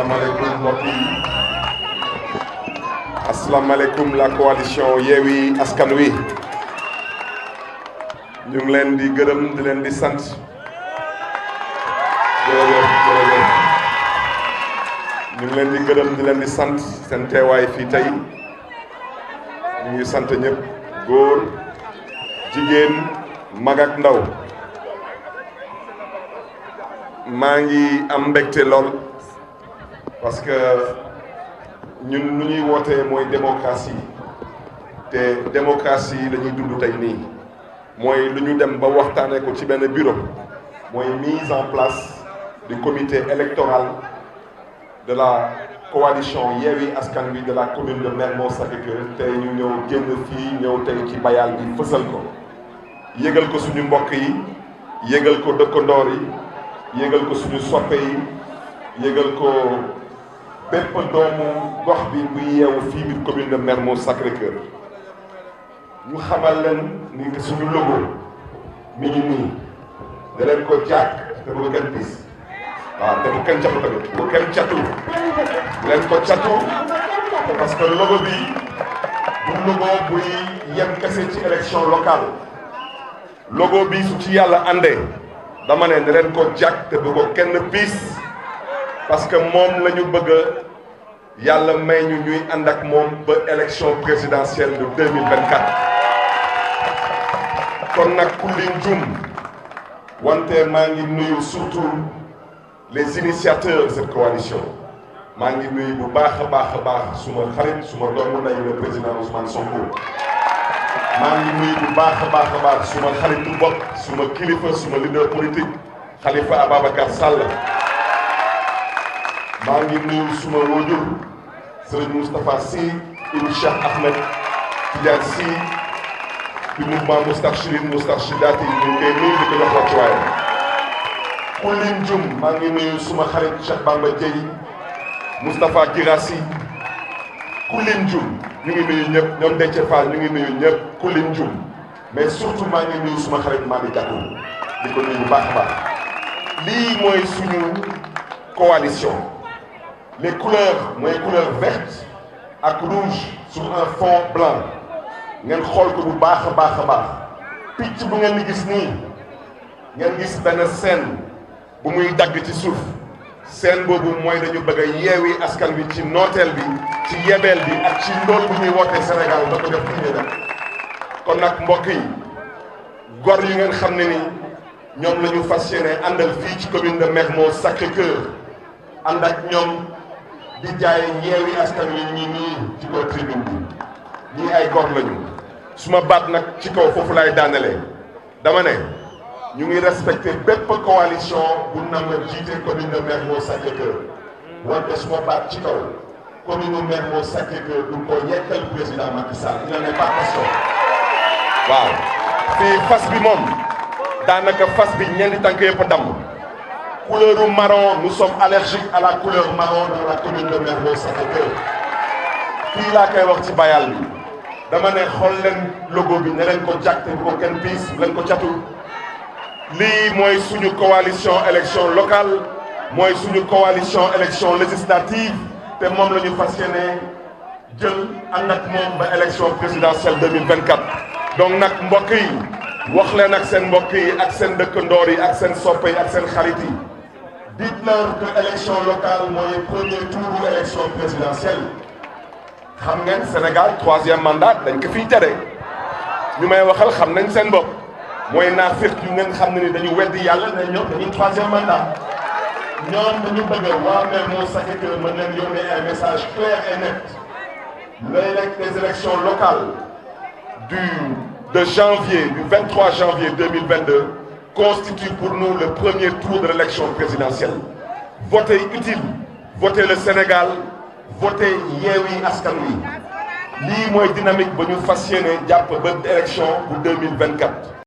asalaamaaleykum mbokk yi asalaamaaleykum la coalition Yewwi Askan Wi ñu ngi leen di gërëm di leen di sant jërëjëf ñu ngi leen di gërëm di leen di sant seen teewaay fii tey ñu ngi sant ñëpp góor jigéen mag ak ndaw maa ngi am mbégte lool parce que ñun lu ñuy wootee mooy démocratie te démocratie la ñuy dund tey nii mooy lu ñu dem ba waxtaanee ko ci benn bureau mooy mise en place du comité électoral de la coalition Yewwi Askan Wi de la commune de Mermoz Sacré-Cœur tey ñu ñëw génn fii ñëw tey ci bayal bi fësal ko yëgal ko suñu mbokk yi yëgal ko dëkkandoor yi yëgal ko suñu soppe yi yëgal ko bépp doomu gox bi buy yeewu fii biir commune de Mermoz Sacré-Cœur ñu xamal leen ni que suñu logo mi ngi nii da leen ko jàkk te bu kenn piis waaw te bu kenn catu tamit bu kenn catu leen ko catu parce que logo bi du logo buy yem kese ci élection locale logo bi su ci yàlla àndee dama ne leen ko jàkk te bu ko kenn piis parce que moom la ñu bëgg yàlla may ñu ñuy ànd ak moom ba élection présidentielle de 2024 kon nag ku lim jum wante maa ngi nuyu surtout les initiateurs de cette coalition maa ngi nuyu bu baax a baax suma xarit suma doomu nday le président Ousmane Sonko maa ngi nuyu bu baax a baax suma xaritu bopp suma kilifa suma leader politique Khalifa Ababacar Sall maa ngi nuyu suma wóojur Serigne Moustapha Sy ibn Cheikh Ahmed Tidiane Sy du mouvement Moustarchidine Moustarchidaty ñu ngi koy nuyu di ko jox wàccuwaayam ku lim jum maa ngi nuyu suma xarit Cheikh Bamba Dièye Moustapha Guirassy ku lim jum ñu ngi nuyu ñëpp ñoom Déthié Fall ñu ngi nuyu ñëpp ku lim jum mais surtout maa ngi nuyu suma xarit Mami Gakou di ko nuyu bu baax a baax lii mooy suñu coalition les couleurs mooy couleur verte ak rouge sur un fond blanc ngeen xool ko bu baax a baax picc bu ngeen di gis nii ngeen gis benn scène bu muy dagg ci suuf scène boobu mooy dañu bëgg a yeewi askan wi ci nooteel bi ci yebeel bi ak ci ndóol bu ñuy wootee Sénégal da ko def fii nii kon nag mbokk yi gor yu ngeen xam ne ni ñoom la ñu fas yéene àndal fii ci commune de Mermoz Sacré-Cœur ànd ak ñoom di jaay yeewi askan wi ñi nii ci kaw tribune bi ñii ay gor lañu suma baat nag ci kaw foofu lay daanelee dama ne ñu ngi respecté bépp coalition bu nam jiite commune de Mermoz Sacré-Cœur wante suma baat ci kaw commune de Mermoz Sacré-Cœur du ko yekkal président Macky Sall il n'en est pas question waaw fii fas bi moom daanaka fas bi ñeenti tànk yëpp damm couleur marron nous sommes allergiques à la couleur marron dans la commune de Mermoz Sacré-Cœur fii laa koy wax ci bayal bi dama ne xool leen logo bi ne leen ko jàkk te bu ko kenn piis bu leen ko catul lii mooy suñu coalition élection locale mooy suñu coalition élection législative te moom la ñu fas yéene jël ànd ak moom ba élection présidentielle 2024 donc nag mbokk yi wax leen ak seen mbokk yi ak seen dëkkandoor yi ak seen soppe yi ak seen xarit yi dites-leur que élection locale mooy premier tour élection présidentielle xam ngeen Sénégal 3e mandat dañ ko fiy tere ñu may waxal xam nañ seen bopp mooy naafiq yu ngeen xam ne ni dañu weddi yàlla ne ñoom dañuy 3e mandat ñoom dañu bëgg waa Mermoz Sacré-Cœur mën leen yónnee un message clair et net les élections locales de janvier, du 23 janvier 2022, constitue pour nous le premier tour de l'élection présidentielle. Votez utile, votez le Sénégal, votez Yewwi Askan Wi. Lii mooy dynamique ba ñu fas yéene jàpp ba élection pour 2024.